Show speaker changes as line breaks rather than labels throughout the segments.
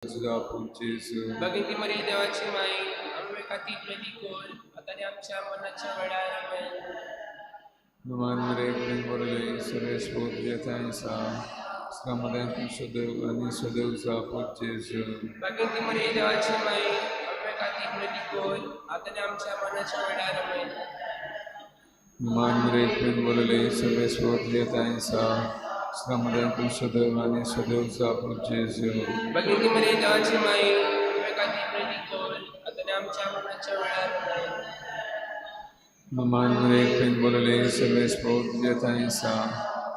तुझा जेजू.
भगिनी मरिया देवाची माई, आमचे खातीर विनंती कर, आतां आनी आमच्या मरणाच्या वेळार. आमेन.
नमान मरे प्रेम बरले सुरेश पूज्य सा श्रमदान सदैव आनी सदैव जापो जेजू.
भगिनी मरिया देवाची माई, आमचे खातीर विनंती कर, आतां आनी आमच्या मरणाच्या वेळार. आमेन.
नमान मरे प्रेम बरले सुरेश पूज्य सा श्रमदान सदैव आनी सदैव जापो जेजू.
भगिनी मरिया देवाची माई, आमचे खातीर विनंती कर, आतां आनी आमच्या मरणाच्या वेळार. आमेन.
नमान मरे प्रेम बरले सुरेश पूज्य सा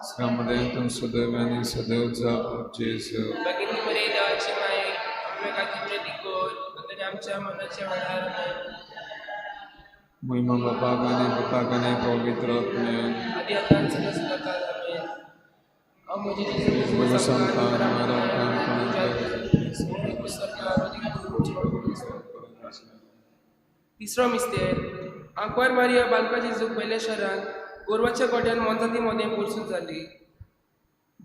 श्रमदान सदैव आनी सदैव जापो जेजू.
भगिनी मरिया देवाची माई, आमचे खातीर विनंती कर, आतां आनी आमच्या मरणाच्या वेळार. आमेन.
महिमा बापाक आनी पुताक आनी पवित्र आत्म्याक.
आदी आतां सदां सदां. आमेन. हांव म्हजी तिसरो मिस्तेर. आंकवार मारिया बालका जेजूक पयल्या शहरांत गोरवाच्या गोट्यान मोनजाती मदें पोरसून जाली.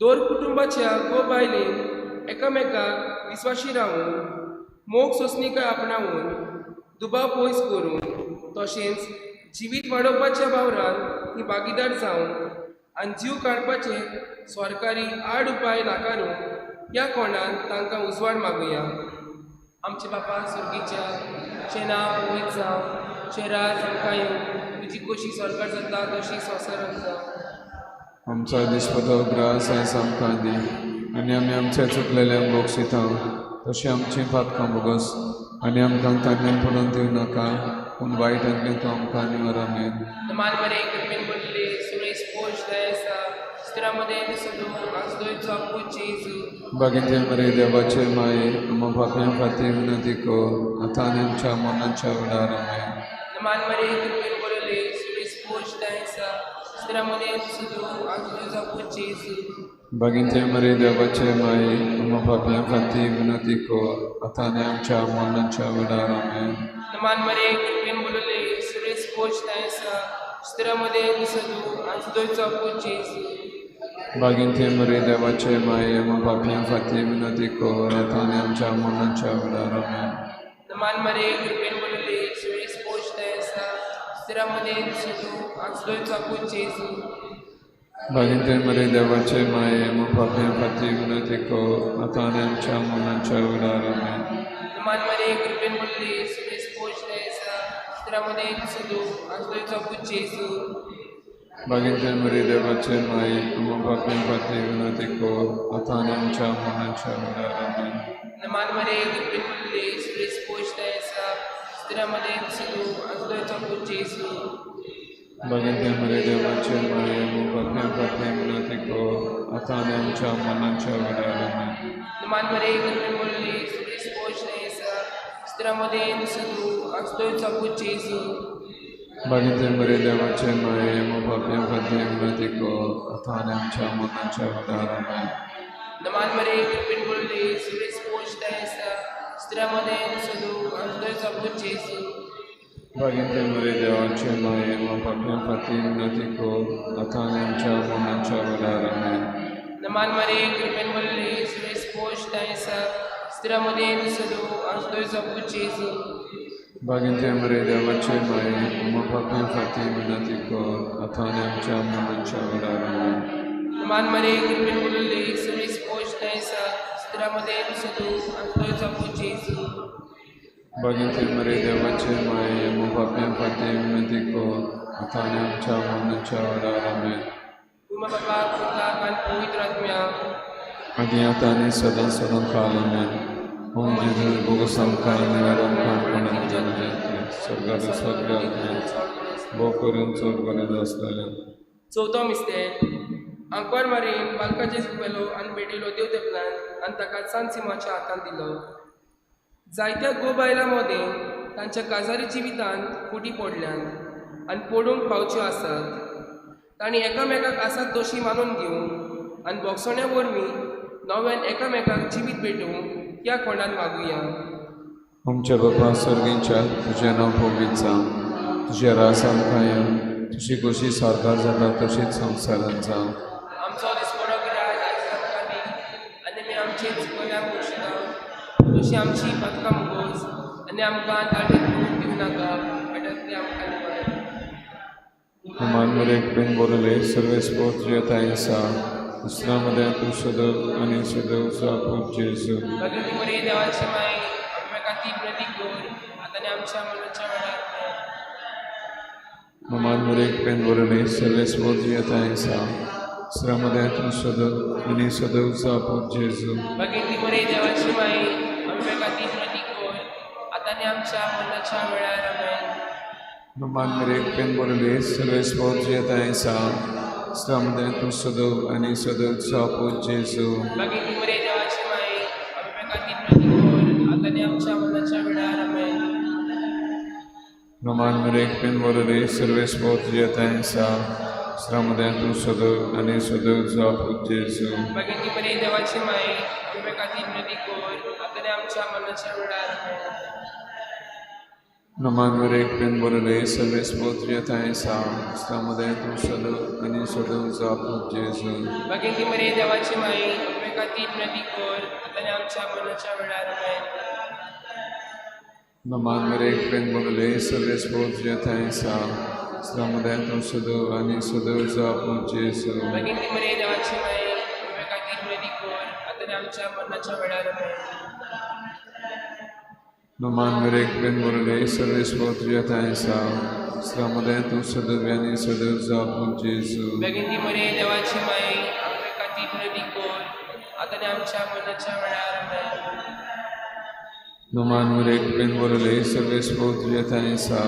दोर कुटुंबाच्या घोव बायलेन एकामेकाक विस्वाशी रावून, मोग सोंसणीकाय आपणावून, दुबाव पयस करून, तशेंच जिवीत वाडोवपाच्या वावरान ती भागीदार जावन आनी जीव काडपाचे सरकारी आड उपाय नाकारून ह्या कोणान तांकां उजवाड मागुया. आमचे बापा सुर्गीच्या, तुजें नांव पवित्र जावं, तुजें राज आमकां येवं, तुजी कशी स्वर्गार जाता तशी संवसारांत जावं.
आमचो दिसपटो ग्रास आयज आमकां दी आनी आमी आमच्या चुकलेल्यांक बक्षिता तशें आमचीं पातकां भोगस आनी आमकां तांकां पडून दिवं नाका, पूण वायटांतल्यान तूं आमकां निवार. आमेन.
मान मरे कृपेन भरले सुरेश पोश दया आसा, स्त्रियांमध्ये तूं आजदोयचो आपूत जेजू.
बागेंतले मरे देवाचे माये, आमकां पापयां खातीर विनंती कर, आतां आनी आमच्या मरणाच्या वेळार. आमेन.
मान मरे कृपेन भरले सुरेश पोश दया आसा, स्त्रियांमध्ये तूं आजदोयचो आपूत जेजू.
बागेंतले मरे देवाचे माये, आमकां पापयां खातीर विनंती कर, आतां आनी आमच्या मरणाच्या वेळार. आमेन.
मान मरे कृपेन भरले सुरेश पोश दया आसा, स्त्रियांमध्ये तूं आजदोयचो आपूत जेजू.
बागेंतले मरे देवाचे माये, आमकां पापयां खातीर विनंती कर, आतां आनी आमच्या मरणाच्या वेळार. आमेन.
मान मरे कृपेन भरले सुरेश पोश दया आसा, स्त्रियांमध्ये तूं आजदोयचो आपूत जेजू.
बागेंतले मरे देवाचे माये, आमकां पापयां खातीर विनंती कर, आतां आनी आमच्या मरणाच्या वेळार. आमेन.
मान मरे कृपेन भरले सुरेश पोश दया आसा, स्त्रियांमध्ये तूं आजदोयचो आपूत जेजू.
बागेंतले मरे देवाचे माये, आमकां पापयां खातीर विनंती कर, आतां आनी आमच्या मरणाच्या वेळार. आमेन.
मान मरे कृपेन भरले सुरेश पोश दया आसा, स्त्रियांमध्ये तूं आजदोयचो आपूत जेजू.
बागेंतले मरे देवाचे माये, आमकां पापयां खातीर विनंती कर, आतां आनी आमच्या मरणाच्या वेळार. आमेन.
मान मरे कृपेन भरले सुरेश पोश दया आसा, स्त्रियांमध्ये तूं आजदोयचो आपूत जेजू.
बागेंतले मरे देवाचे माये, आमकां पापयां खातीर विनंती कर, आतां आनी आमच्या मरणाच्या वेळार. आमेन.
मान मरे कृपेन भरले सुरेश पोश दया आसा, स्त्रियांमध्ये तूं आजदोयचो आपूत जेजू.
बागेंतले मरे देवाचे माये, आमकां पापयां खातीर विनंती कर, आतां आनी आमच्या मरणाच्या वेळार. आमेन.
मान मरे कृपेन भरले सुरेश पोश दया आसा, स्त्रियांमध्ये तूं आजदोयचो आपूत जेजू.
बागेंतले मरे देवाचे माये, आमकां पापयां खातीर विनंती कर, आतां आनी आमच्या मरणाच्या वेळार. आमेन.
मान मरे कृपेन भरले सुरेश पोश दया आसा, स्त्रियांमध्ये तूं आजदोयचो आपूत जेजू.
बागेंतले मरे देवाचे माये, आमकां पापयां खातीर विनंती कर, आतां आनी आमच्या मरणाच्या वेळार. आमेन.
तुमा बाबा पुताक आनी पवित्र आत्म्याक.
आनी आतां आनी सदां सदां काल. आमेन. ओम जेजू भोगस आमकां निवार आमकां स्वर्गार सगळ्या भोव करून चड गरज आसलेलें.
चवथो मिस्तेर. आंकवार मारीन बालका जेजूक व्हेलो आनी भेटयलो देव तेपलान आनी ताका सांत सिमाच्या हातांत दिलो. जायत्या घोव बायलां मदें तांच्या काजारी जिवितांत फुटी पडल्यात आनी पडूंक पावच्यो आसात. तांणी एकामेकाक आसात तशी मानून घेवंक आनी भोगसण्या वरवीं नव्यान एकामेकाक जिवीत भेटोवंक ह्या कोणान मागुया.
आमच्या बापा सर्गींच्या, तुजें नांव पवित्र जावं, तुजें रास आमकां येवं, तुजी खोशी स्वर्गार जाता तशीच संवसारांत जावं.
आमचो दिसपडो गिराज आयज आमकां दी आनी आमी आमचे चुकल्यांक बक्षिता तशी आमची पातकां मुगोस आनी आमकां ताळटेक पडूंक दिवं नाका, वायटांतलें आमकां निवार.
मान मरे कृपेन बोलले सर्वेस्पोर तुज्या आसा, दुसऱ्यामध्ये तूं सदैव आनी सदैवचो पूत जेजू.
भगिनी मरे देवाची माय, आमच्या खातीर विनंती कर, आतां आनी आमच्या मरणाच्या वेळार.
मान मरे कृपेन बोलले सर्वेस्पोर तुज्या आसा, दुसऱ्यामध्ये तूं सदैव आनी सदैवचो पूत जेजू.
भगिनी मरे देवाची माय, आमच्या खातीर विनंती कर, आतां आनी आमच्या मरणाच्या वेळार. आमेन.
मान मरे कृपेन बोलले सर्वेस्पोर तुज्या आसा, दुसऱ्यामध्ये तूं सदैव आनी सदैवचो पूत जेजू.
भगिनी मरे देवाची माय, आमच्या खातीर विनंती कर, आतां आनी आमच्या मरणाच्या वेळार. आमेन.
मान मरे कृपेन बोलले सर्वेस्पोर तुज्या आसा, दुसऱ्यामध्ये तूं सदैव आनी सदैवचो पूत जेजू.
भगिनी मरे देवाची माय, आमच्या खातीर विनंती कर, आतां आनी आमच्या मरणाच्या वेळार. आमेन.
मान मरे कृपेन बोलले सर्वेस्पोर तुज्या आसा, दुसऱ्यामध्ये तूं सदैव आनी सदैवचो पूत जेजू.
भगिनी मरे देवाची माय, आमच्या खातीर विनंती कर, आतां आनी आमच्या मरणाच्या वेळार. आमेन.
मान मरे कृपेन बोलले सर्वेस्पोर तुज्या आसा, दुसऱ्यामध्ये तूं सदैव आनी सदैवचो पूत जेजू.
भगिनी मरे देवाची माय, आमच्या खातीर विनंती कर, आतां आनी आमच्या मरणाच्या वेळार. आमेन.
मान मरे कृपेन बोलले सर्वेस्पोर तुज्या आसा, दुसऱ्यामध्ये तूं सदैव आनी सदैवचो पूत जेजू.
भगिनी मरे देवाची माय, आमच्या खातीर विनंती कर, आतां आनी आमच्या मरणाच्या वेळार. आमेन.
मान मरे कृपेन बोलले सर्वेस्पोर तुज्या आसा,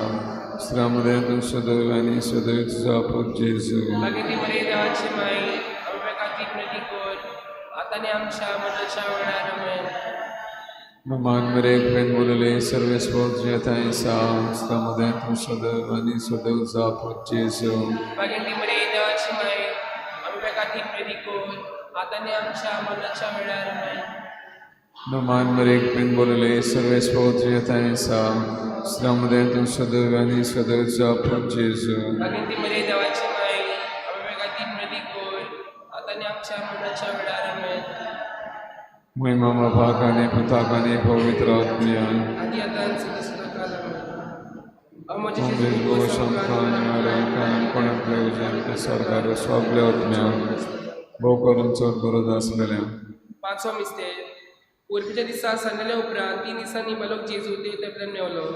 दुसऱ्यामध्ये तूं सदैव आनी सदैवचो पूत जेजू.
भगिनी मरे देवाची माय, आमच्या खातीर विनंती कर, आतां आनी आमच्या मरणाच्या वेळार. आमेन.
मान मरे कृपेन बोलले सर्वेस्पोर तुज्या आसा, दुसऱ्यामध्ये तूं सदैव आनी सदैवचो पूत जेजू.
भगिनी मरे देवाची माय, आमच्या खातीर विनंती कर, आतां आनी आमच्या मरणाच्या वेळार. आमेन.
मान मरे कृपेन बोलले सर्वेस्पोर तुज्या आसा, दुसऱ्यामध्ये तूं सदैव आनी सदैवचो पूत जेजू.
भगिनी मरे देवाची माय, आमच्या खातीर विनंती कर, आतां आनी आमच्या मरणाच्या वेळार. आमेन.
महिमा बापाक आनी पुताक आनी पवित्र आत्म्याक.
आदी आतां सदां सदां काल. आमेन. म्हजें
सरकार सगल्या आत्म्यांक भोव करून चड गरज आसलेल्या.
पांचवो मिस्तेर. परबेच्या दिसा सांजल्या उपरांत 3 दिसांनी बालक जेजू देव तेंपल्यान मेवलो.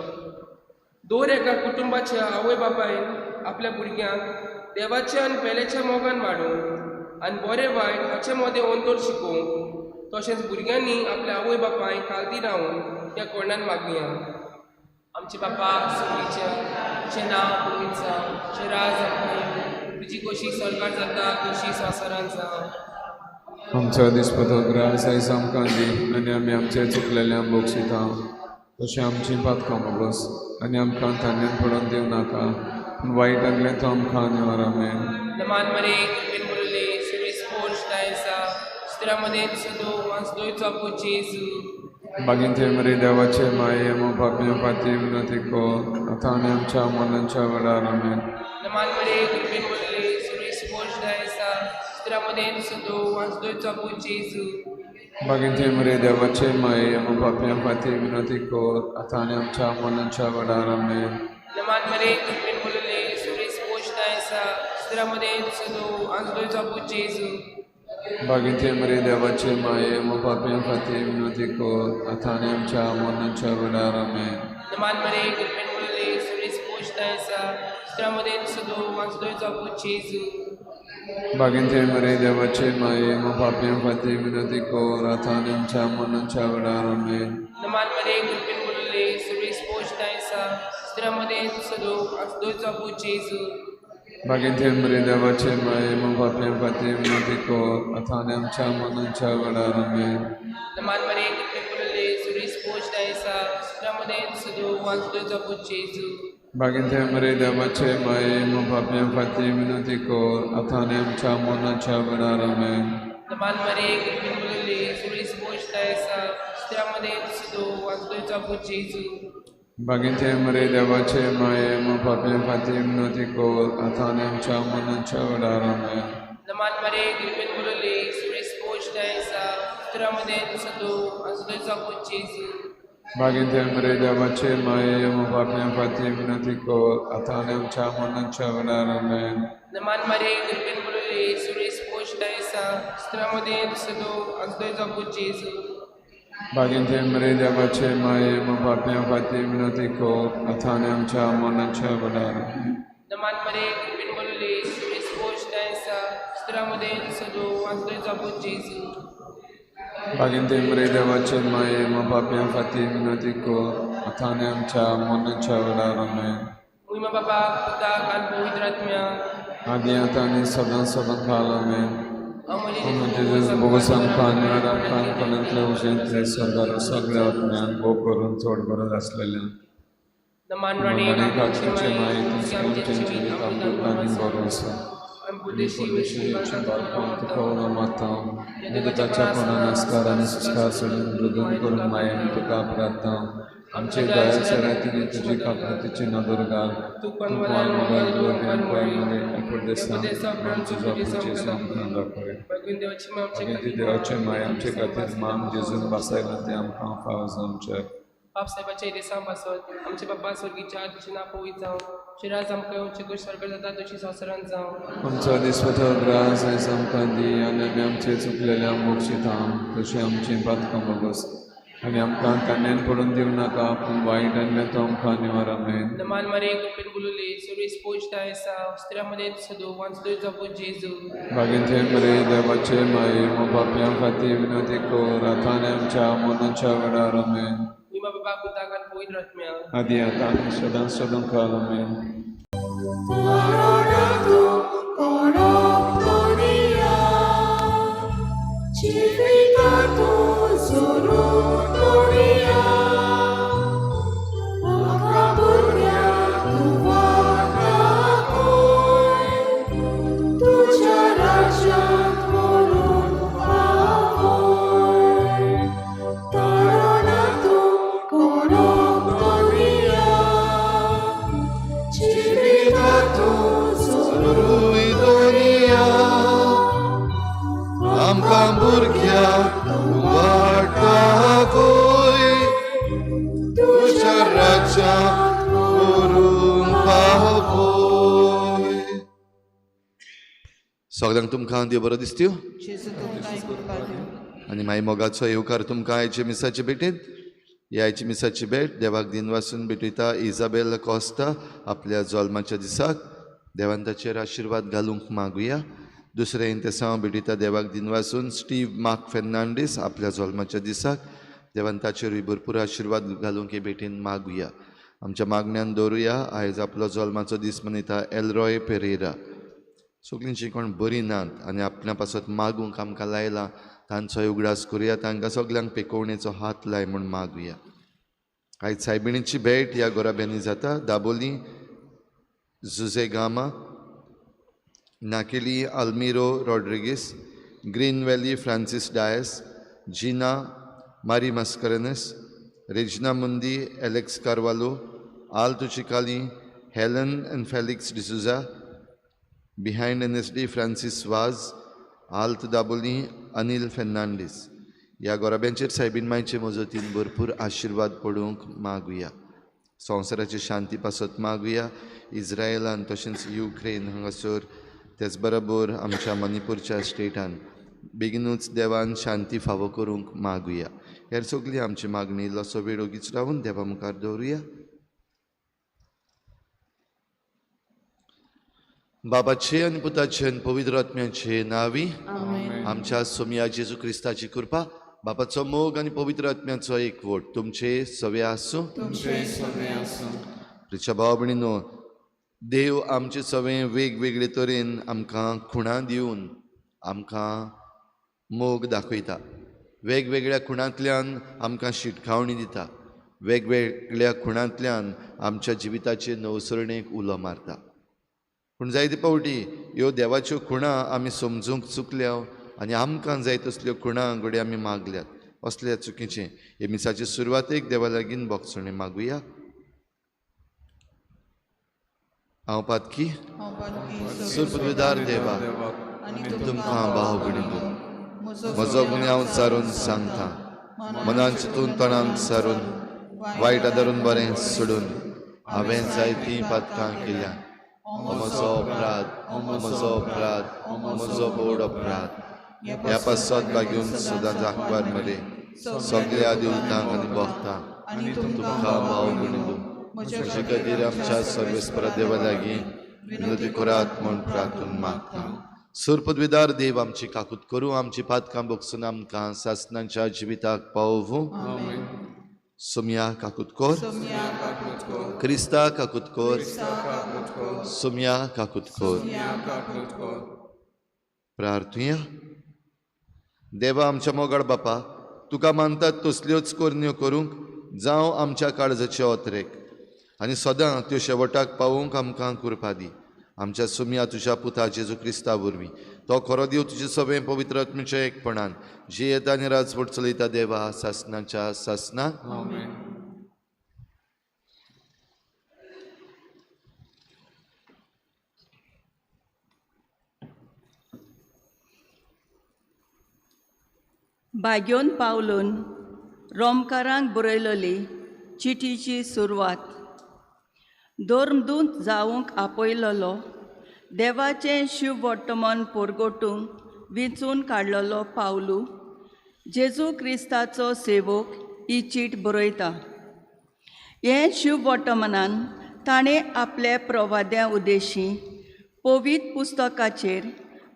दर एका कुटुंबाच्या आवय बापायन आपल्या भुरग्यांक देवाच्या आनी पेल्याच्या मोगान वाडोवंक आनी बरें वायट हाचे मदें अंतर शिकोवंक, तशेंच भुरग्यांनी आपल्या आवय बापायक खालती रावन त्या कोणान मागया. आमचे बापा सुर्गीच्या, तुजें नांव पवित्र जावं, तुजें राज आमकां येवं, तुजी कशी स्वर्गार जाता तशी संवसारांत जावं.
आमचो दिसपतो ग्रास आयज आमकां दी आनी आमी आमचे चुकलेल्यांक बक्षिता तशें आमची पातकां भोगस आनी आमकां तान्यान पडोवन दिवं नाका, पूण वायटांतलें तूं आमकां निवार. आमेन.
नमान मरे कृपेन बोलले सर्वेस्पोर आसा, स्त्र्यामध्ये तुजो वांसदोयचो पूत जेजू.
बागीन मरे देवाचे माये पापया फाती विनंती कर, आतां आनी आमच्या मरणाच्या वेळार. आमेन.
नमान मरे कृपेन बोलले सर्वेस्पोर आसा, स्त्र्यामध्ये तुजो वांसदोयचो पूत जेजू.
बागीन मरे देवाचे माये पापया फाती विनंती कर, आतां आनी आमच्या मरणाच्या वेळार. आमेन.
नमान मरे कृपेन बोलले सर्वेस्पोर आसा, स्त्र्यामध्ये तुजो वांसदोयचो पूत जेजू.
बागीन मरे देवाचे माये पापया फाती विनंती कर, आतां आनी आमच्या मरणाच्या वेळार. आमेन.
नमान मरे कृपेन बोलले सर्वेस्पोर आसा, स्त्र्यामध्ये तुजो वांसदोयचो पूत जेजू.
बागीन मरे देवाचे माये पापया फाती विनंती कर, आतां आनी आमच्या मरणाच्या वेळार. आमेन.
नमान मरे कृपेन बोलले सर्वेस्पोर आसा, स्त्र्यामध्ये तुजो वांसदोयचो पूत जेजू.
बागीन मरे देवाचे माये पापया फाती विनंती कर, आतां आनी आमच्या मरणाच्या वेळार. आमेन.
नमान मरे कृपेन बोलले सर्वेस्पोर आसा, स्त्र्यामध्ये तुजो वांसदोयचो पूत जेजू.
बागीन मरे देवाचे माये पापया फाती विनंती कर, आतां आनी आमच्या मरणाच्या वेळार. आमेन.
नमान मरे कृपेन बोलले सर्वेस्पोर आसा, स्त्र्यामध्ये तुजो वांसदोयचो पूत जेजू.
बागीन मरे देवाचे माये पापया फाती विनंती कर, आतां आनी आमच्या मरणाच्या वेळार. आमेन.
नमान मरे कृपेन बोलले सर्वेस्पोर पोशटायसा स्तरामध्ये तुजो आनी तुजो जागो जेजू.
मागीर मरे देवाचे माये पापया फाती विनंती कर आतां आनी आमच्या मरणाच्या वेळार आमेन.
नमान मारे कृपेन बोलले सुरेश पोशटायसा स्तरामध्ये तुजो आनी तुजो जागो जेजू.
मागीर मरे देवाचे माये पापया फाती विनंती कर आतां आनी आमच्या मरणाच्या वेळार.
नमान मारे कृपेन बोलले सुरेश पोशटायसा स्तरामध्ये तुजो आनी तुजो जागो जेजू.
मागीर मरे देवाचे माये पापया फाती विनंती कर आतां आनी आमच्या मरणाच्या वेळार आमेन.
मुयमा बाबा पुताक आनी पवित्र आत्म्याक
आदी आतां आनी सदां सदां काल आमेन. जेजूस बोगस आमकां आनी आमकां कणंतले उशेंतले सरकार सगळ्या आत्म्यान भोग करून चड गरज आसलेल्या
नमान राणी
काकूचे माये तुमचे आमचे जिवीत आमकां आनी बरो आसा. माता ताच्या कोणा आनी संस्कार सोडून मृदून करून मायेन तुका प्रार्थना आमचे दयाच्या रातीने तुजी काकूतीची नदर घाल. तूं दाखय. देवाचे माय आमचे खातीर मान जेजून बसायला ते आमकां फावो जावचें.
बाप साहेबाच्या दिसा पासत आमचे बाबा स्वर्गीच्या तुजें नांव पवित्र जावं, तुजें राज आमकां येवचें, कशें स्वर्गार जाता तशी संवसारांत जावं.
आमचो दिसपटो ग्रास आयज आमकां दी आनी आमी आमचे चुकलेल्या मोक्षिता तशें आमचें पातकां बोगस आनी आमकां तान्यान पडून दिवं नाका पूण वायट आनी तो आमकां निवार आमेन.
नमान मारे कृपेन बोलले सुरेश पोशटायसा स्त्रियामध्ये सदो वांचतो जागो जेजू.
मागीर मरे देवाचे माये पापयां खातीर विनंती कर आतां आनी आमच्या मरणाच्या वेळार आमेन.
मुयमा बाबा पुताक आनी पवित्र आत्म्याक
आदी आतां आनी सदां सदां काल आमेन.
सगळ्यांक तुमकां देव बरो दिसत्यो आनी मागीर मोगाचो येवकार तुमकां आयचे मिसाचे भेटेंत. ह्या आयची मिसाची भेट देवाक दिनवासून भेटयता इजाबेल कोस्ता आपल्या जल्माच्या दिसाक. देवान ताचेर आशिर्वाद घालूंक मागुया. दुसरें इंतेसांव भेटयता देवाक दिनवासून स्टीव मार्क फेर्नांडीस आपल्या जल्माच्या दिसाक. देवान ताचेरूय भरपूर आशिर्वाद घालूंक हे भेटीन मागुया. आमच्या मागण्यान दवरुया. आयज आपलो जल्माचो दीस मनयता एलरॉय पेरेरा. सगळीं जीं कोण बरीं नात आनी आपल्या पासत मागूंक आमकां लायलां तांचोय उगडास करुया. तांकां सगल्यांक पेकोवणेचो हात लाय म्हूण मागुया. आयज सायबिणीची भेट ह्या गोराब्यांनी जाता. Dabolim Jose Gama, Nakeli Almiro Rodrigues, Green Valley Francis Dias, Gina Mari Mascarenhas, Regina Mundi, Alex Carvalho, Alto Chicalim, Helen and Felix D'Souza, behind NSD Francis Vaz, Alt Dabolim, Anil Fernandes. ह्या गोराब्यांचेर soybean मायचे मजतीन भरपूर आशिर्वाद पडूंक मागुया. संवसाराची शांती पासत मागुया. इस्रायलान तशेंच Ukraine हांगासर तेच बरोबर आमच्या मणिपूरच्या स्टेटान बेगीनूच देवान शांती फावो करूंक मागुया. हेर सगळी आमची मागणी इल्लोसो वेळ ओगीच रावून देवा मुखार दवरुया. बाबाचे आनी पुताचे आनी पवित्र आत्म्याचे नांवी आमच्या सोमया जेजू क्रिस्ताची कृपा, बापाचो मोग आनी पवित्र आत्म्याचो एकवट तुमचे सवे आसूं. प्रिच्या भाव भयणीनो, देव आमचे सवे वेगवेगळे तरेन आमकां खुणां दिवन आमकां मोग दाखयता. वेगवेगळ्या खुणांतल्यान आमकां शिटकावणी दिता. वेगवेगळ्या खुणांतल्यान आमच्या जिविताचे नवसरणेक उलो मारता. पूण जायते फावटी ह्यो देवाच्यो खुणां आमी समजूंक चुकल्या आनी आमकां जाय तसल्यो खुणां घडये आमी मागल्यात. असल्या चुकीचें हे मिसाचे सुरवातेक देवा लागीं भोगसणें मागुया. हांव पातकी सुरपविदार देवा तुमकां भाव भयणींनो म्हजो गुन्यांव सारून सांगता. मनान चिंतून तणांक सारून वायट आदारून बरें सोडून हांवें जायतीं पातकां केल्या. म्हजो अपराध, म्हजो अपराध, म्हजो व्हड अपराध. ह्या पासत बागेवन सदां जागवार मरे सगळ्या देवतांक आनी भक्तांक तुमकां भाव भयणींनो म्हजे खातीर आमच्या सर्वेस्परा देवा लागीं विनोदी करात म्हूण प्रार्थून मागता. सुरपदविदार देव आमची काकूत करूं, आमची पातकां बोगसून आमकां सासनाच्या जिविताक पावोवूं. सोमया काकूत कर, क्रिस्ता काकूत कर, सोमया काकूत कर. प्रार्थुया. देवा आमच्या मोगाळ बापा, तुका मानतात तसल्योच करण्यो करूंक जावं आमच्या काळजाचे ओतरेक आनी सदां त्यो शेवटाक पावोवंक आमकां कृपा दी. आमच्या सुमया तुज्या पुता जेजू क्रिस्ता वरवीं, तो खरो देव तुजे सगळें पवित्र आत्म्याच्या एकपणान जियेता आनी राजवट चलयता देवा सासनाच्या सासना.
बाग्योन पावलून रोमकारांक बरयलली चिटीची सुरवात. धर्मदूत जावंक आपयलोलो देवाचें शिववर्तमान पोरगोटूंक विंचून काडलेलो पावलू जेजू क्रिस्ताचो सेवक ही चीट बरयता. हें शिववर्तमानान ताणें आपल्या प्रवाद्या उद्देशी पवित्र पुस्तकाचेर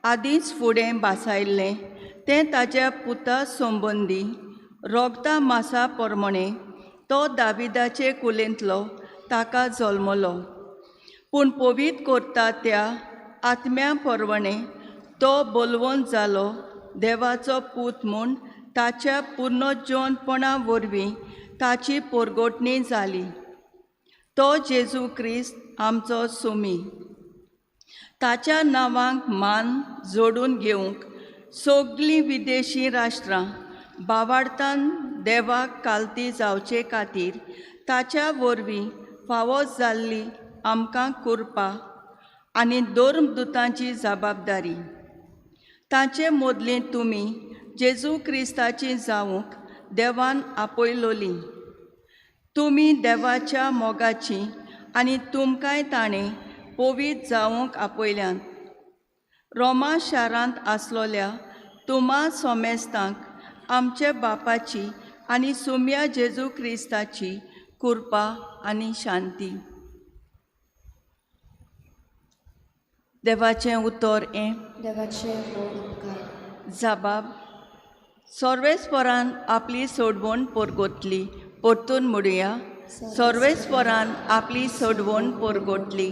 आदींच फुडें भासायल्लें तें ताज्या पुता संबंदी रोगता मासा प्रमाणे तो दाविदाचे कुलेंतलो ताका जल्मलो, पूण पवित्र करता त्या आत्म्या परवणे तो बलवंत जालो देवाचो पूत म्हूण ताच्या पुर्नजोनपणा वरवीं ताची पोरगोटणी जाली. तो जेजू क्रिस्त आमचो सुमी. ताच्या नांवाक मान जोडून घेवंक सगळीं विदेशी राष्ट्रां बावाडतान देवाक कालती जावचे खातीर ताच्या वरवीं फावो जाल्ली आमकां कृपा आनी धर्मदुतांची जबाबदारी. ताचे मदलीं तुमी जेजू क्रिस्ताची जावंक देवान आपयलोली. तुमी देवाच्या मोगाची आनी तुमकांय ताणें पवित्र जावंक आपयल्यात. रोमा शारांत आसलोल्या तुमा सोमेस्तांक आमच्या बापाची आनी सुम्या जेजू क्रिस्ताची कृपा आनी शांती. देवाचें उतर हें.
देवाचें व्हड उपकार.
जबाब. सर्वेस्परान आपली सोडवण पोरगोतली. परतून म्हणुया, सर्वेस्परान आपली सोडवण पोरगोतली.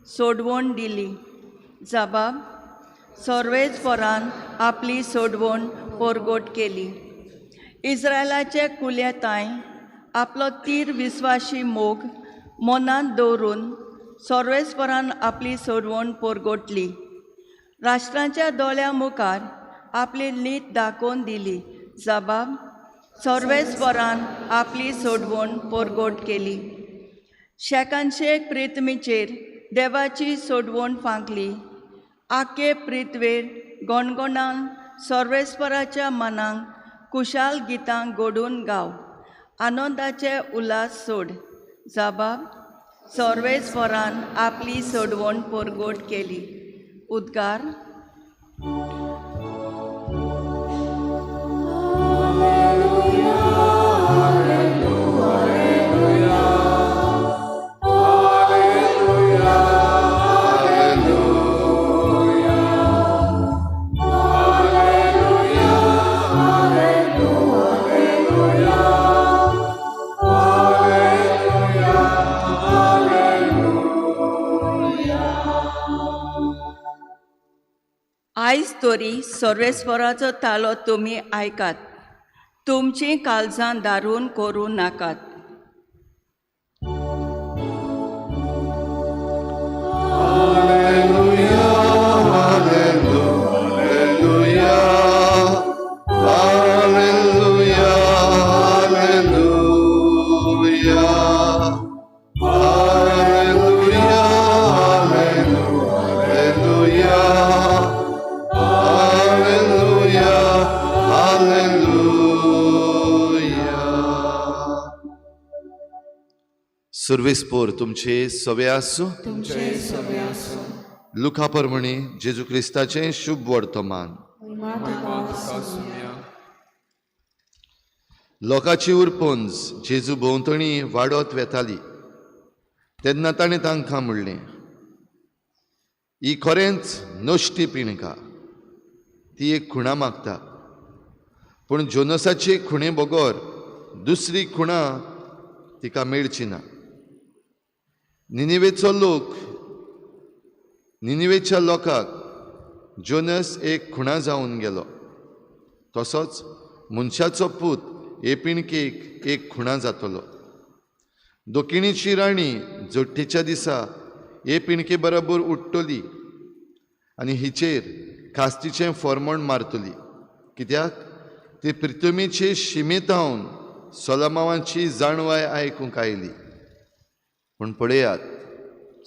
सोडवण दिली. जबाब. सर्वेस्परान आपली सोडवण पोरगोट केली. इस्रायलाचे कुल्याताय आपलो तीर विस्वाशी मोग मनांत दवरून सर्वेस्परान आपली सोडवण पोरगोटली. राष्ट्रांच्या दोळ्या मुखार आपली नीत दाखोवन दिली. जबाब. सर्वेस्परान आपली सोडवण पोरगोट केली. शेकानशेक प्रिथमीचेर देवाची सोडवण फांकली. आखे प्रिथवेर गणगणान सर्वेस्पराच्या मनांक कुशाल गितां गोडून गाव, आनंदाचे उल्हास सोड. जबाब. सर्वेस्परान आपली सोडवण पोरगोट केली. उद्गार. आयज तरी सर्वेस्पराचो तालो तुमी आयकात, तुमचीं काळजां दारून करूं नाकात.
Hallelujah, hallelujah, सुर्वेस्पोर तुमचे सवे आसूं. लुका परमणी जेजू क्रिस्ताचें शुभ वर्तमान. लोकांची उरपंज जेजू भोंवतणी वाडत वेताली तेन्ना ताणें तांकां म्हणलें, ही खरेंच नश्टी पिणका, ती एक खुणा मागता, पूण जोनसाचे खुणे बगर दुसरी खुणा तिका मेळची ना. निनिवेचो लोक, निनिवेच्या लोकांक जोनस एक खुणा जावन गेलो, तसोच मनशाचो पूत हे पिणकेक एक खुणा जातलो. दक्षिणेची राणी जोट्टेच्या दिसा हे पिणके बरोबर उठ्ठली आनी हिचेर खास्तीचें फॉर्मण मारतली, कित्याक ती प्रितुमेचे शिमेतावन सोलमावाची जाणवाय आयकूंक आयली. पूण पळयात,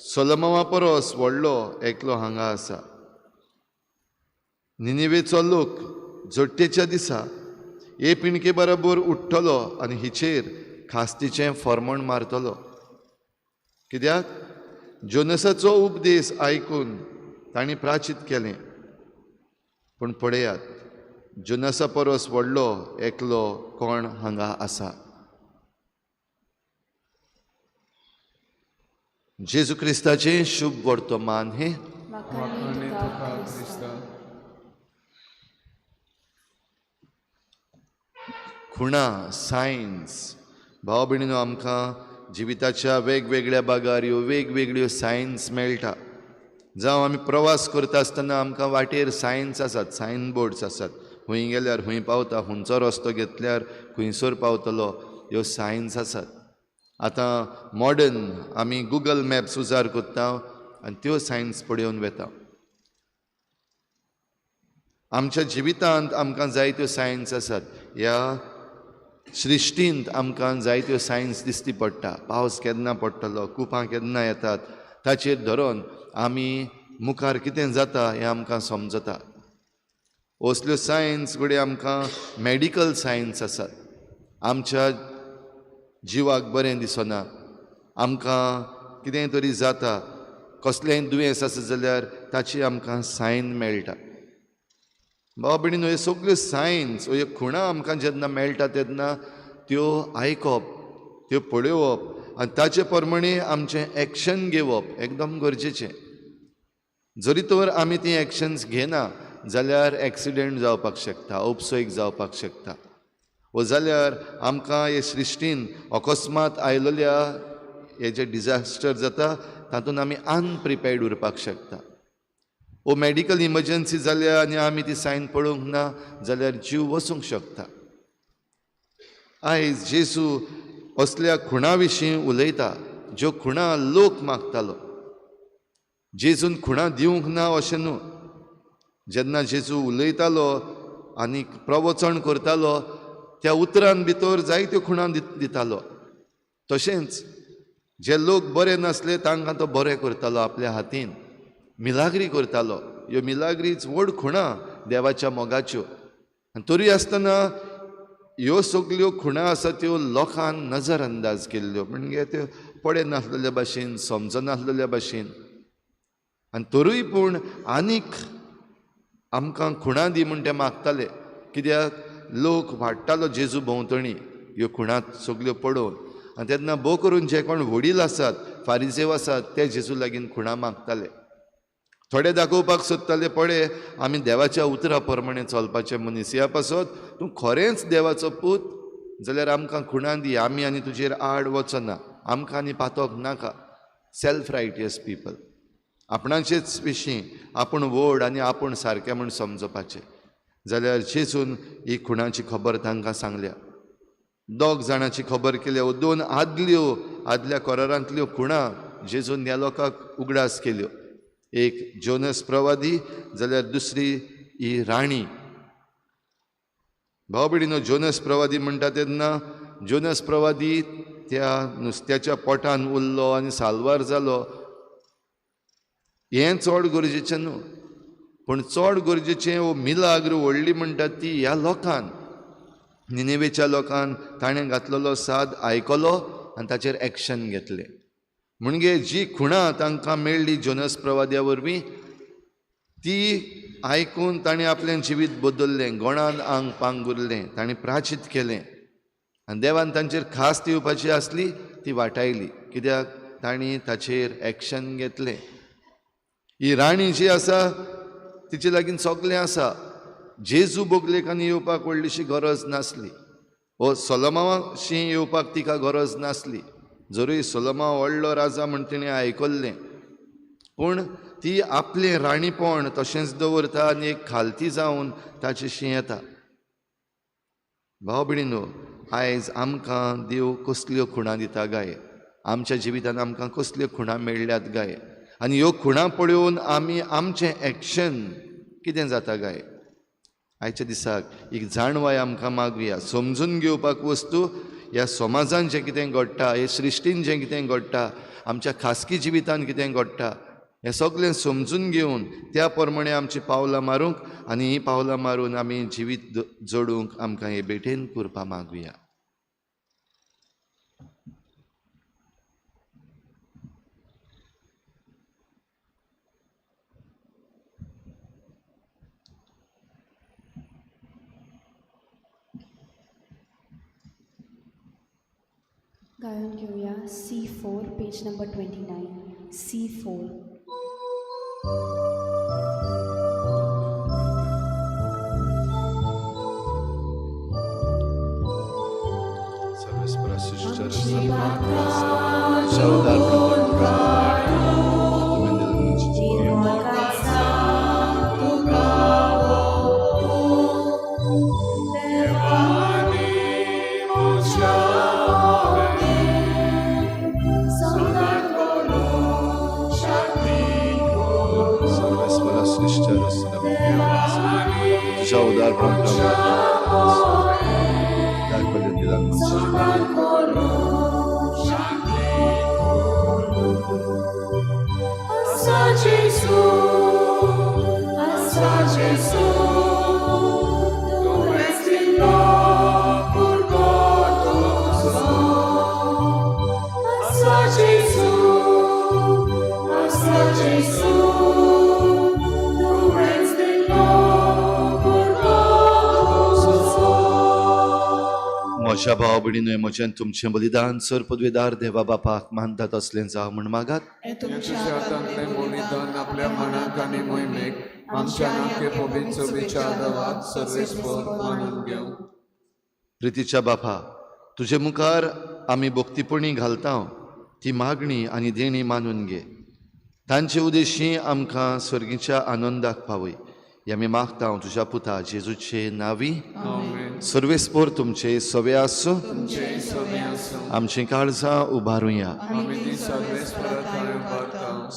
सोलमावा परस व्हडलो एकलो हांगा आसा. निनिवेचो लोक जोट्टेच्या दिसा हे पिणके बरोबर उठ्ठलो आनी हिचेर खास्तीचें फॉर्मण मारतलो, कित्याक जोनसाचो उपदेश आयकून तांणी प्राचीत केलें. पूण पळयात, जोनसा परस व्हडलो एकलो कोण हांगा आसा. जेजू क्रिस्ताचें शुभ वर्तमान हें. खुणा, सायन्स. भाव भयणीनो, आमकां जिविताच्या वेगवेगळ्या भागार ह्यो वेगवेगळ्यो सायन्स मेळटा. जावं आमी प्रवास करता आसतना आमकां वाटेर सायन्स आसात, सायन बोर्ड्स आसात, खंय गेल्यार खंय पावता, खंयचो रस्तो घेतल्यार खंयसर पावतलो, ह्यो सायन्स आसात. आतां मॉडर्न आमी गुगल मॅप्स उजार करता आनी त्यो सायन्स पळोवन वेता. आमच्या जिवितांत आमकां जायत्यो सायन्स आसात. ह्या सृश्टींत आमकां जायत्यो सायन्स दिसती पडटा. पावस केन्ना पडटलो, कुपां केन्ना येतात, ताचेर धरून आमी मुखार कितें जाता हें आमकां समजता. असल्यो सायन्स घडये आमकां मॅडिकल सायन्स आसात. आमच्या जिवाक बरें दिसना, आमकां कितें तरी जाता, कसलेंय दुयेंस आसा जाल्यार ताची आमकां सायन मेळटा. भाव भयणीनो, ह्यो सगल्यो सायन्स, ह्यो खुणा आमकां जेन्ना मेळटा तेन्ना त्यो आयकप, त्यो पळोवप आनी ताचे प्रमाणे आमचें एक्शन घेवप एकदम गरजेचें. जरी तर आमी तीं एक्शन्स घेना जाल्यार एक्सिडेंट जावपाक शकता, उपसोयीक जावपाक शकता, वो जाल्यार आमकां हे सृश्टीन अकस्मात आयलेल्या हे जे डिजास्टर जाता तातूंत आमी अनप्रिपेर्ड उरपाक शकता. वो मेडिकल इमर्जन्सी जाल्या आनी आमी ती सायन पळोवंक ना जाल्यार जीव वचूंक शकता. आयज जेजू असल्या खुणा विशीं उलयता ज्यो खुणा लोक मागतालो. जेजून खुणा दिवंक ना अशें न्हू. जेन्ना जेजू उलयतालो आनी प्रवचन करतालो त्या उतरान भितर जायत्यो खुणा दितालो. तशेंच जे लोक बरे नासले तांकां तो बरे करतालो, आपल्या हातीन मिलाग्री करतालो. ह्यो मिलाग्रीच व्हड खुणा देवाच्या मोगाच्यो. आनी तरी आसतना ह्यो सगल्यो खुणा आसा त्यो लोकान नजर अंदाज केल्ल्यो, म्हणजे त्यो पडे नासलेल्या भाशेन, समजनासलेल्या भाशेन. आनी तरूय पूण आनीक आमकां खुणा दी म्हूण ते मागताले, कित्याक लोक वाडटालो जेजू भोंवतणी ह्यो खुणा सगल्यो पळोवन. आनी तेन्ना भोव करून जे कोण वडील आसात, फारिजेव आसात, ते जेजू लागीं खुणा मागताले. थोडे दाखोवपाक सोदताले, पळय आमी देवाच्या उतरा प्रमाणे चलपाचे मनीस, ह्या पासत तूं खरेंच देवाचो पूत जाल्यार आमकां खुणा दी, आमी आनी तुजेर आड वचना, आमकां आनी पातोक नाका. सेल्फ रायटियस पिपल, आपणाचेच विशीं आपूण व्हड आनी आपूण सारकें म्हूण समजपाचें. जाल्यार जेजून ही खुणाची खबर तांकां सांगल्या. दोग जाणाची खबर केल्या, दोन आदल्यो आदल्या कोरारांतल्यो खुणा जेजून ह्या लोकांक उगडास केल्यो. एक जोनस प्रवादी जाल्यार दुसरी ही राणी. भाव भयणीनो, जोनस प्रवादी म्हणटा तेन्ना जोनस प्रवादी त्या नुस्त्याच्या पोटान उरलो आनी साल्वार जालो, हें चड गरजेचें न्हू. पूण चड गरजेचें वो मिलाग्र व्हडली म्हणटा ती ह्या लोकान, निनेवेच्या लोकान ताणें घातलेलो साद आयकलो आनी ताचेर एक्शन घेतलें. म्हणजे जी खुणां तांकां मेळ्ळी जोनस प्रवाद्या वरवीं ती आयकून ताणें आपलें जिवीत बदल्लें, गोणान आंग पांगुरलें, ताणें प्राचीत केलें आनी देवान तांचेर खास दिवपाची आसली ती वाटायली, कित्याक तांणी ताचेर एक्शन घेतलें. ही राणी जी आसा तिचे लागीं सगळें आसा, जेजू बोगलेक आनी येवपाक व्हडलीशी गरज नासली, वो सोलोमाशी येवपाक तिका गरज नासली. जरूय सोलोमाव व्हडलो राजा म्हण तिणें आयकल्लें, पूण ती आपलें राणीपण तशेंच दवरता आनी एक खालती जावन ताचेशी येता. भाव भयणीनो, आयज आमकां देव कसल्यो खुणां दिता गाय, आमच्या जिवितान आमकां कसल्यो खुणां मेळ्ळ्यात गाय, आनी ह्यो खुणां पळोवन आमी आमचें एक्शन कितें जाता गाय. आयच्या दिसाक एक जाणवाय आमकां मागुया, समजून घेवपाक वस्तू ह्या समाजान जें कितें घडटा, हे सृश्टीन जें कितें घडटा, आमच्या खासगी जिवितान कितें घडटा, हें सगळें समजून घेवन त्या प्रमाणे आमची पावलां मारूंक आनी हीं पावलां मारून आमी जिवीत जोडूंक आमकां हे भेटेन कृपा मागुया.
गायन घेऊया C4 page number 29 C4.
म्हज्या भाव भयणीनो, म्हज्यान तुमचें बलिदान सर पदवेदार देवा बापाक मानता तसलें जावं म्हूण मागात.
हातांतलें बलिदान आपल्या मनाक आनी मोहिमेक आमच्या नाके पवित्र विचारावाद सर्वेस्पर मानून घेवं.
प्रितीच्या बापा, तुजे मुखार आमी भक्तीपणी घालता ती मागणी आनी देणी मानून घे, तांचे उद्देशी आमकां स्वर्गीच्या आनंदाक पावय. हे आमी मागता तुज्या पुता जेजूचे नावी. सर्वेस्पर तुमचे सवे आसूं, आमचीं काळजां उबारुया.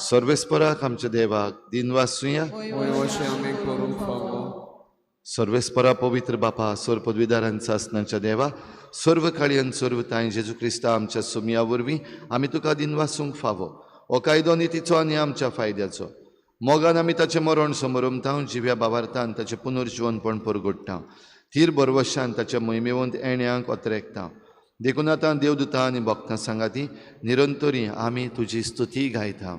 सर्वेस्पराक आमच्या देवाक दिनवासुया. सर्वेस्परा पवित्र बापा, सर्व पदवीदारांचा आसनाच्या देवा, सर्व काळयन सर्व तांय जेजू क्रिस्ता आमच्या सुमया वरवीं आमी तुका दिनवासूंक फावो. हो कायदो नितीचो आनी आमच्या फायद्याचो. मोगान आमी ताचें मरण समरमता, जिव्या बाबार्थान ताचें पुनर्जिवनपण परगडटा, थीर बरवशान ताच्या मोहिमेवंत येण्यांक अत्रेकता. देखून आतां देवदूता आनी भक्तां सांगाती निरंतरी आमी तुजी स्तुती गायता.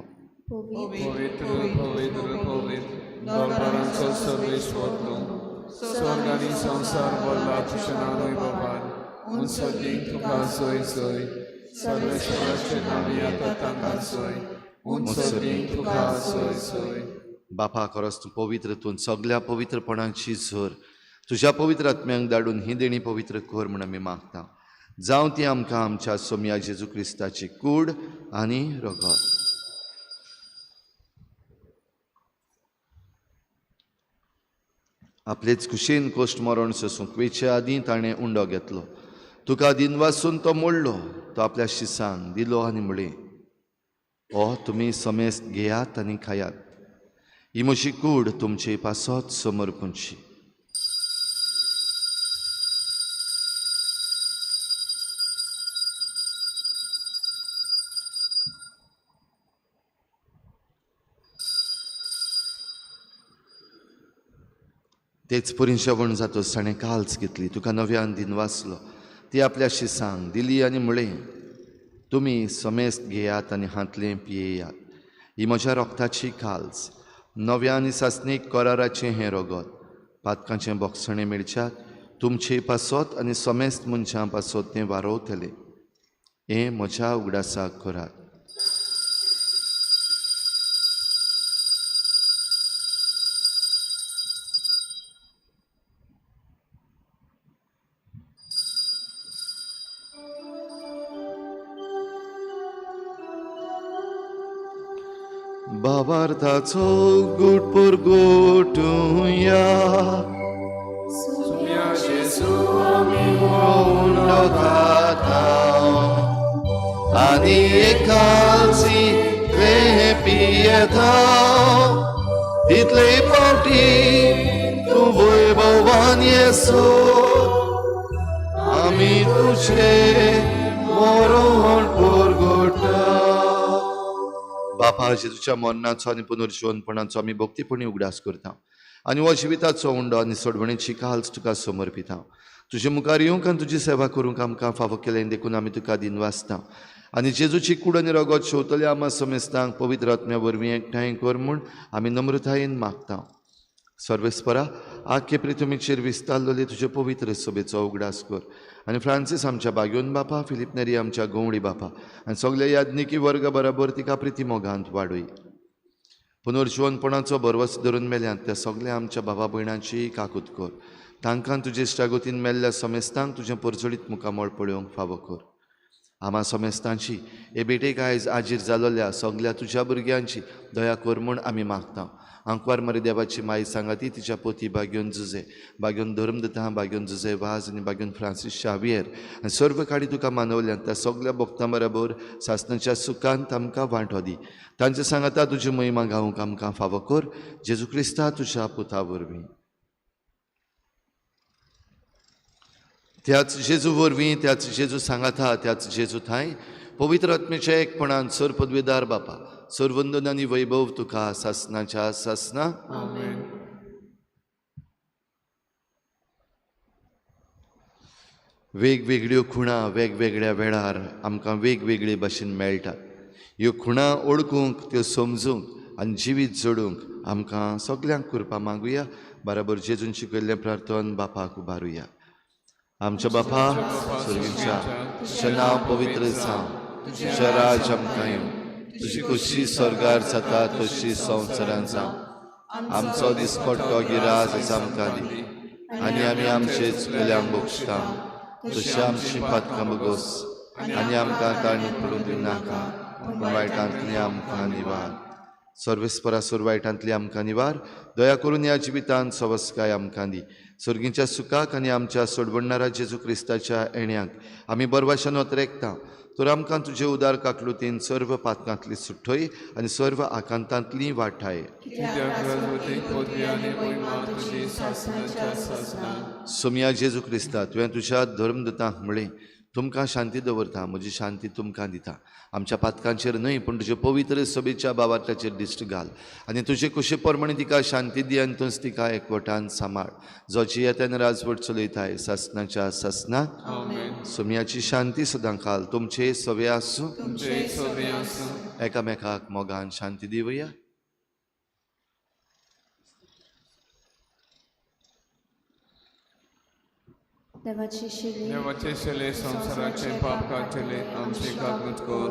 पवित्र पवित्र पवित्र दरबारांचो सर्वेश्वर तूं, स्वर्ग आनी संवसार भरला तुज्या नांवान बाबान, उंच तुका जय जय. सर्वेश्वराचे नांव आतां तांकां जय, उंच तुका जय जय.
बापा, खरोच तूं पवित्र, तूं सगल्या पवित्रपणाची झर, तुज्या पवित्र आत्म्यांक धाडून ही देणी पवित्र कर म्हूण आमी मागता. जावं ती आमकां आमच्या सोमया जेजू क्रिस्ताची कूड आनी रगत. आपलेच खुशेन कोश्ट मरण सोसूंक वेचे आदीं ताणें उंडो घेतलो, तुका दिनवासून तो मोडलो, तो आपल्या शिसांक दिलो आनी म्हळें, हो तुमी समेस्त घेयात आनी खायात, ही म्हजी कूड तुमचे पासत समर्पूंची. तेच परी जेवण जातच ताणें काल्स घेतली, तुका नव्यान दिनवासलो, ती आपल्या शिसांक दिली आनी म्हळें, तुमी समेस्त घेयात आनी हांतलें पियेयात. ही म्हज्या रोगताची काल्स, नव्या आनी सासणीक कराराचें हें रगत. पातकांचें बोगसणें मेळच्याक तुमचे पासत आनी समेस्त मनशां पासत तें वारोवतलें. हें म्हज्या उगडासाक करात. बाबार्थाचो गुट पुरगुटुया आनी एकालसी ते पियेता तितले फावटी तूं वैभवान येसो आमी तुजें मरण पुरगुटा. बापा, जेजूच्या मरणाचो आनी पुनर्जिवनपणाचो आमी भक्तीपणी उगडास करता आनी हो जिविताचो उंडो आनी सोडवणेची काल्स तुका समर्पिता. तुजे मुखार येवंक आनी तुजी सेवा करूंक आमकां फावो केलें देखून आमी तुका दिनवासता. आनी जेजूची कूड आनी रगत शेवतले आमा समेस्तांक पवित्र आत्म्या वरवीं एकठांय कर म्हूण आमी नम्रतायेन मागता. सर्वेस्परा, आख्खे पृथ्वीचेर विस्तारलेले तुजे पवित्र सभेचो उगडास कर आनी फ्रांसीस आमच्या बाग्योन बापा, फिलीप नेरी आमच्या गवळी बापा आनी सगल्या याज्ञिकी वर्गा बराबर तिका प्रिती मोगांत वाडय. पुनर्जिवनपणाचो भरवस धरून मेल्यात त्या सगल्या आमच्या बाबा भयणांची काकूत कर. तांकां तुजे इश्टागतीन मेल्ल्या समेस्तांक तुजें परजळीत मुखामळ पळोवंक फावो कर. आमा समेस्तांची हे भेटेक आयज आजीर जालोल्या सगल्या तुज्या भुरग्यांची दया कर म्हूण आमी मागता. आंकवार मरे देवाची माई सांगाती तिच्या पोती बाग्योन जुजे, बाग्योन धर्मदत्ता, बाग्योन जुजे वाज आनी बाग्योन फ्रांसीस शावियर आनी सर्व काडी तुका मानवल्यान त्या सगल्या भक्तां बराबर सासणाच्या सुखांत आमकां वांटो दी. तांचे सांगाता तुजी महिमा गावंक आमकां फावो कर. जेजू क्रिस्ता तुज्या पुता वरवीं. त्याच जेजू वरवीं, त्याच जेजू सांगाता, त्याच जेजू थांय पवित्र आत्म्याच्या एकपणान सर पदवेदार बापा, सर्वंदन आनी वैभव तुका सासणाच्या सासना.
आमेन.
वेगवेगळ्यो खुणा वेगवेगळ्या वेळार आमकां वेगवेगळे भाशेन मेळटात. ह्यो खुणा ओळखूंक, त्यो समजूंक आनी जिवीत जोडूंक आमकां सगल्यांक कृपा मागुया. बराबर जेजून शिकयल्लें प्रार्थन बापाक उबारुया. आमच्या बापा स्वर्गीच्या, तुजें नांव पवित्र जावं, तुजें राज आमकां येवं, तुजी खोशी स्वर्गार जाता तशी संवसारांत जावं. आमचो दिसपट्टो गिराज आमकां दी आनी आमी आमचे चुकल्यांक बक्षता तशी आमची पातकां बगोस आनी आमकां ताणी पडूंक दिवनाका, पूण वायटांतली आमकां निवार. सर्वेस्परा, सोर वायटांतली आमकां निवार. दया करून ह्या जिवितांत सवस्काय आमकां दी. सर्गीच्या सुखाक आनी आमच्या सोडवणणारा जेजू क्रिस्ताच्या येण्याक आमी बरवाशान वतरेकता. तर आमकां तुजे उदार काकलुतीन सर्व पातकांतली सुटय आनी सर्व आकांतांतली वाठाय. सोमया जेजू क्रिस्ता, तुवें तुज्या धर्मदूतांक म्हळें, तुमकां शांती दवरता, म्हजी शांती तुमकां दिता. आमच्या पातकांचेर न्हय पूण तुजे पवित्र सभेच्या बाबार्थाचेर दिश्ट घाल आनी तुजे कुशे प्रमाणे तिका शांती दी आनी तूंच तिका एकवटान सांबाळ, जो जियेतान राजवट चलयताय सासणाच्या सासना. सोमयाची शांती सदां काल तुमचे सवे आसूं. एकामेकाक मोगान शांती दिवया.
देवाचे शिले,
देवाचे शिले संवसाराचे पाप काडटले आमची काकूत कर.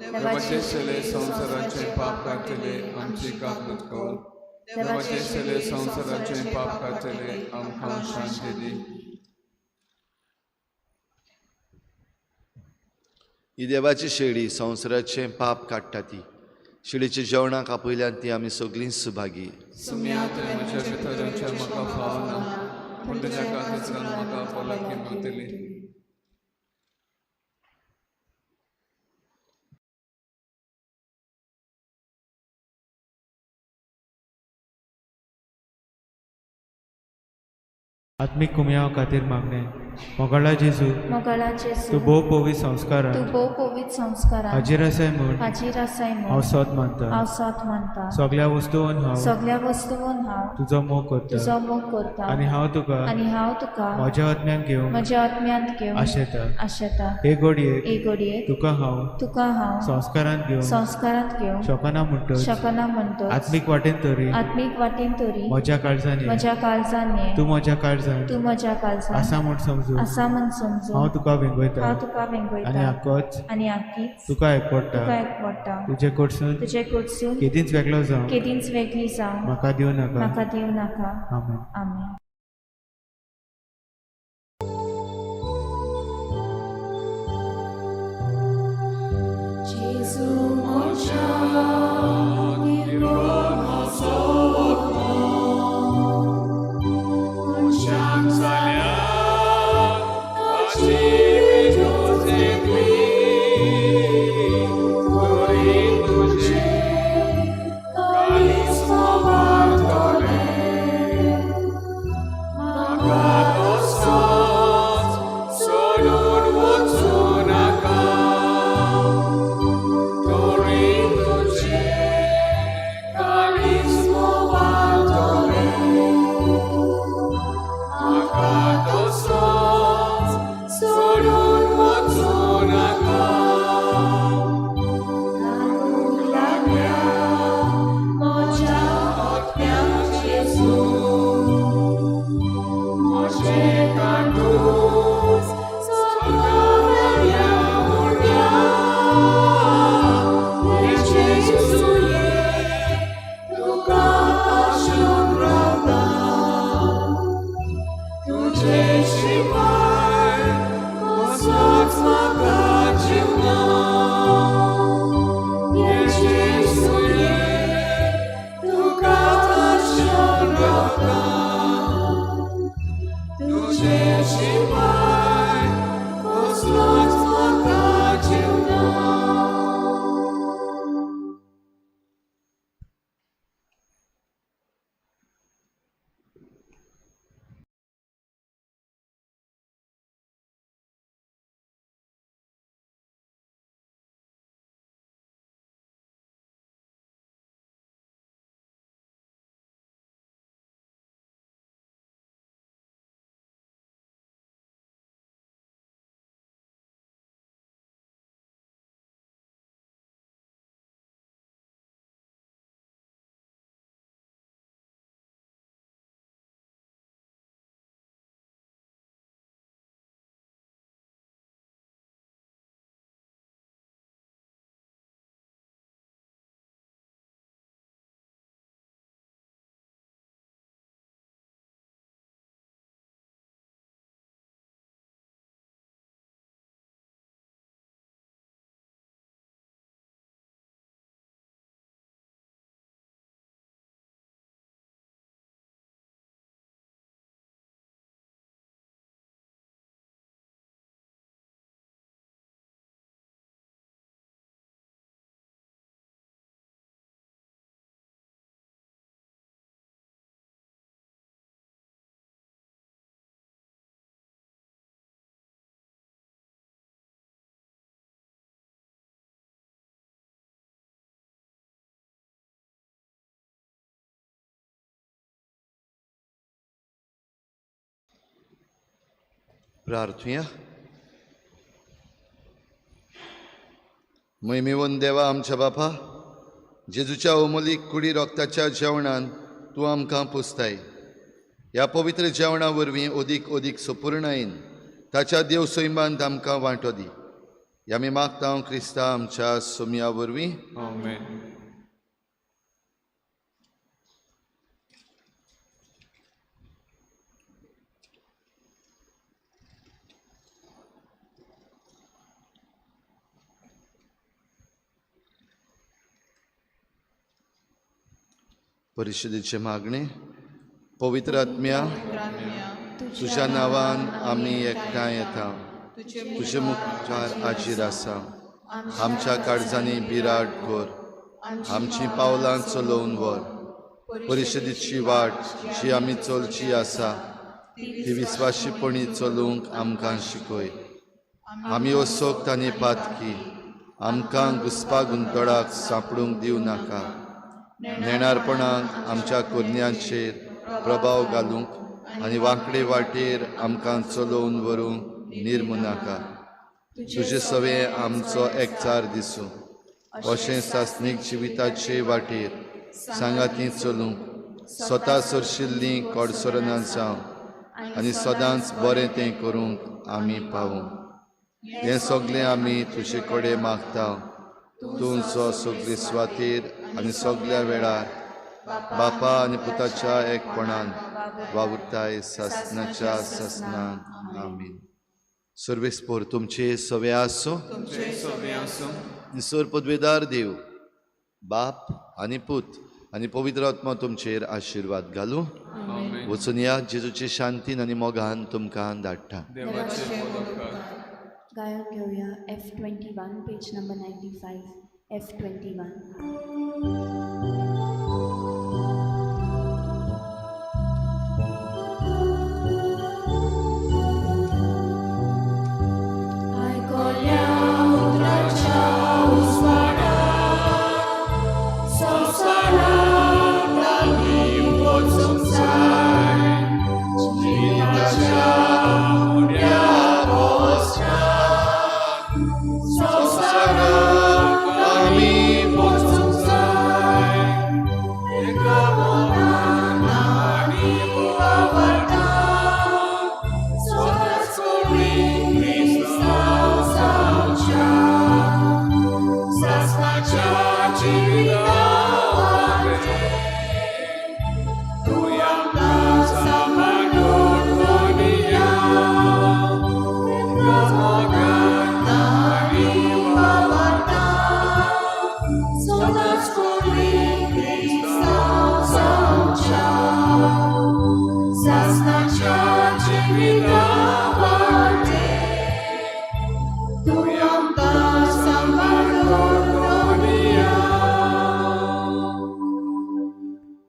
देवाचे शिले संवसाराचे पाप काडटले आमची काकूत कर. देवाचे शिले संवसाराचे पाप काडटले आमकां शांती दी.
ही देवाची शेळी संवसाराचें पाप काडटा ती शेळीच्या जेवणाक आपयल्यान ती आमी सगळीं सुभागी.
सुम्या तुवें म्हज्या भितरच्या म्हाका फावना, पूण तुज्या काकुळटेन म्हाका भलायकी मेळटली.
आत्मीक कुमयाव खातीर मागणें. मोगाळा जेजू,
मोगाळा जेजू,
तूं भोव पवित्र संस्कारान,
तूं भोव पवित्र संस्कारान
हाजीर आसाय म्हूण,
हाजीर आसाय म्हूण
हांव सोद मानता,
हांव सोद मानता.
सगळ्या वस्तून हांव,
सगळ्या वस्तून हांव
तुजो मोग करता,
तुजो मोग करता.
आनी हांव तुका,
आनी हांव तुका
म्हज्या आत्म्यान घेवंक,
म्हज्या आत्म्यांत घेवंक
आशेता,
आशेता.
हे घडयेक,
हे घडयेक
तुका हांव,
तुका हांव
संस्कारांत घेवंक,
संस्कारांत घेवंक
शकना म्हणटच,
शकना म्हणटच,
आत्मीक वाटेन तरी,
आत्मीक वाटेन तरी
म्हज्या काळजान ये,
म्हज्या काळजान ये,
तूं म्हज्या काळजान,
तूं म्हज्या काळजान
आसा म्हूण समजून,
आसा म्हूण समजून
हांव तुका वेंगयता,
हांव तुका वेंगयता.
आनी आकोच,
आनी आकीच
तुका एकवडटा,
तुका एकवडटा.
तुजे कडसून,
तुजे कडसून
केदींच वेगळो जावं,
केदींच वेगळी जावं
म्हाका दिवं नाका,
म्हाका दिवं नाका.
आमेन.
आमेन.
प्रार्थुया. महिमेवन देवा आमच्या बापा, जेजूच्या अमोलीक कुडी रोगताच्या जेवणान तूं आमकां पुसताय. ह्या पवित्र जेवणा वरवीं अदीक अदीक सुपूर्णायेन ताच्या देव सैमान आमकां वांटो दी. ह्या आमी मागता क्रिस्ता आमच्या सोमया वरवीं.
आमेन.
परिशदेचे मागणे. पवित्र आत्म्या, तुज्या नांवान आमी एकठांय येता, तुजे मुखार हाजीर आसा. आमच्या काळजांनी बिराड कर, आमचीं पावलां चलोवन व्हर. परिशदेची वाट जी आमी चलची आसा ती विस्वाशीपणी चलूंक आमकां शिकय. आमी असोक्त आनी पातकी, आमकां घुसपा गुंतळाक सांपडूंक दिवं नाका. नेणारपणाक आमच्या कोरन्यांचेर प्रभाव घालूंक आनी वांकडे वाटेर आमकां चलोवन व्हरूंक निर्मू नाका. तुजे सवे आमचो एकचार दिसूं, अशें सासणीक जिविताचे वाटेर सांगाती चलूंक स्वता सरशिल्लीं कडसरना जावं आनी सदांच बरें तें करूंक आमी पावूं. हें सगळें आमी तुजे कडेन मागता, तूं जो सगळे सुवातेर आनी सगळ्या वेळार बापा आनी पुताच्या एकपणान वावुरताय सासनाच्या सासनान. आमीन. सर्वेस्पोर तुमचे सवे आसूं. सर पदवेदार देव बाप आनी पूत आनी पवित्र आत्मा तुमचेर आशिर्वाद घालूं. वचून या जेजूचे शांतीन आनी मोगान तुमकां धाडटा.
गायन घेवया F21 page number 95 F21.